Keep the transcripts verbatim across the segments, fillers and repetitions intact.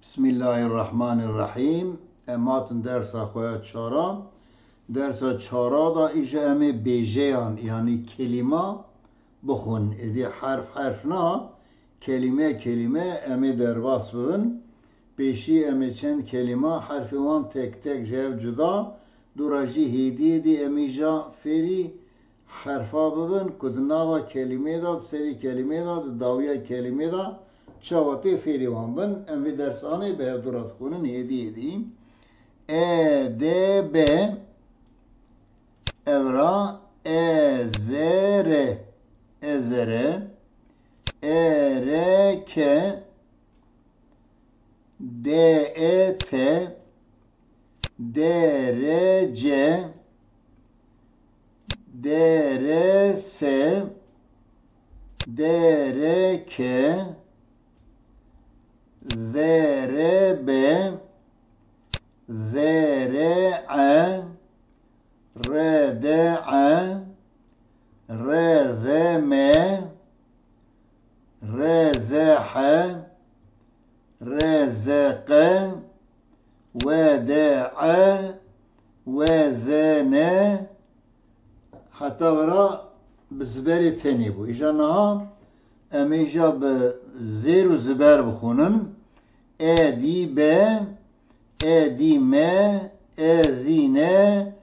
Bismillahirrahmanirrahim. Em hatin dersa xwe ya çara. Dersa çara da îja em ê bêjeyan, yanî kelîma bixwin. Êdî herf herf na, kelîme kelîme em ê derbas bibin. Pêşî em ê çend kelîma herfê wan tek tek ji hev cuda, dûra jî hêdî hêdî em îja fêrî herfa bibin ku di nava kelîmê de, di serî kelîmê de, di dawiya kelîmê de çawa tê fêrî wan bin. Em vê dersanê bi hevdû re dixwînin hêdî hêdî. E D B, evra, e z r, ezere, e r k, d e t, d r c, d r s, d r k, z r b, z r e, r d e, r z m, r z h, r z q, w d e, w z n, heta vira bi ziberê tenê bû. Îja niha em ê îja bi zêr û ziber bixwînin. E dî be, e dî me, e zî ne,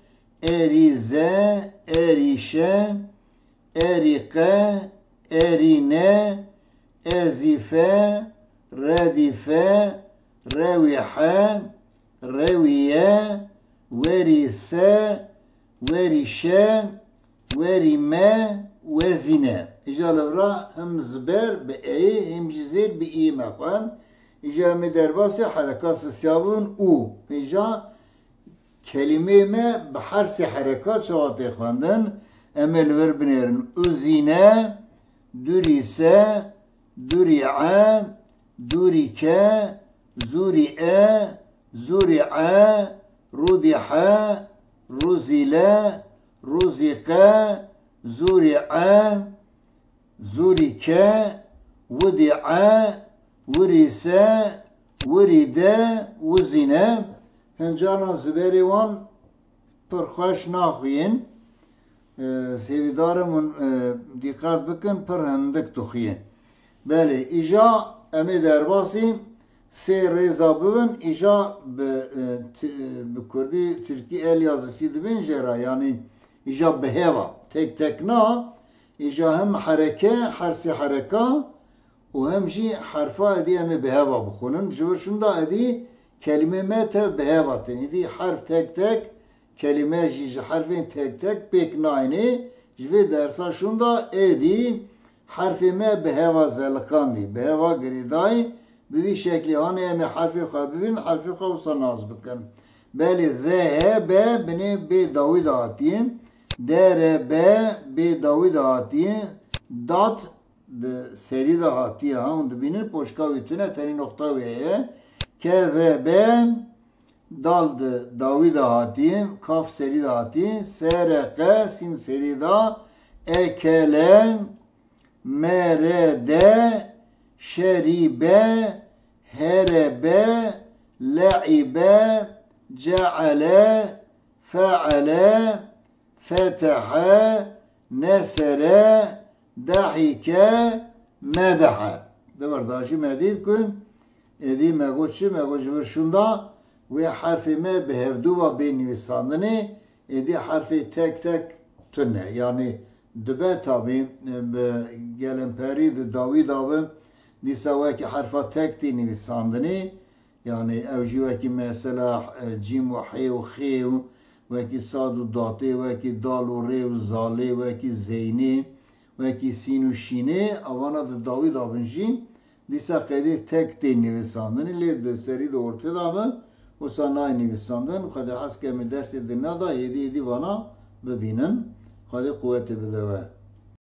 e rî ze, e rî şe, e rî qe, e rî ne, e zî fe, re dî fe, re wî he, re wî ye, we rî se, we rî şe, we rî me, we zî ne. Îja li vira hem ziber bi ê, hem jî zêr bi î me xwend. Îja em ê derbasî hereka sisiya bibin û îja kelîmeyê me bi her sê hereka çawa tê xwendin, em ê li vir binêrin. Uzîne, durîse, durîe, durîke, zurîe, zurîe, rudîhe, ruzîle, ruzîqe, zurîe, zurîke, widîe, wirîse, wirîde, wizîne. Hincana ziberê wan pir xweş naxuyên. E, hêvîdar im hûn, e, dîqet bikin, pir hindik dixuyên. Belê, îja em ê derbasî sê rêza bibin, îja bi, e, ti-, bi kurdî, tirkî el yazısı dibên jê re, yanî îja bi heva, tek tek na, îja hem hereke, her sê hereka û hem jî herfa êdî em ê bi heva bixwînin. Ji vir şûnda êdî kelîmê me tev bi heva tên. Êdî herf tek tek, kelîme jî ji herfên tek tek pêk nayêne. Ji vê dersa şûnda êdî herfê me bi heva zeliqandî, bi heva girêdayî. Bi vî şeklî hanê em ê herfê xwe bibînin, herfê xwe wisa nas bikin. Belê, Z H B binê bê dawî de hatiye. D R B bê dawî de hatiye. Dat bi serî de hatiye. Ha, hûn dibînin poşka wî tune, tenê noqta wê heye. K Z B dal di dawî de hatiye, kaf serî de hatiye. S R Q sîn serî de. E K L, M R D, şerîbe, herebe, le'ibe, ce'ele, fe'ele, fetehe, nesere, dehike, medehe. Di vir de jî me dît ku êdî me got çi? Me got ji vir şûnda wê herfê me bi hevdû ve bê nivîsandinê, êdî herfê tek tek tune. Yanî dibe tabî, e, bi gelemperî di dawî de bi, dîsa wekî herfa tek tê nivîsandinê. Yanî ew jî wekî mesela, e, cîm û hê û xê û wekî sad û datê, wekî dal û rê û zalê, wekî zeynê, wekî sîn û şînê, avana di dawî de bin jî dîsa qeydê tek tê nivîsandinê, lê di serî di ortê de bi, wisa nayê nivîsandin. Xwedê hez ke em ê dersê di ne de êdî êdî vana bibînin. Xwedê quwetê bide we.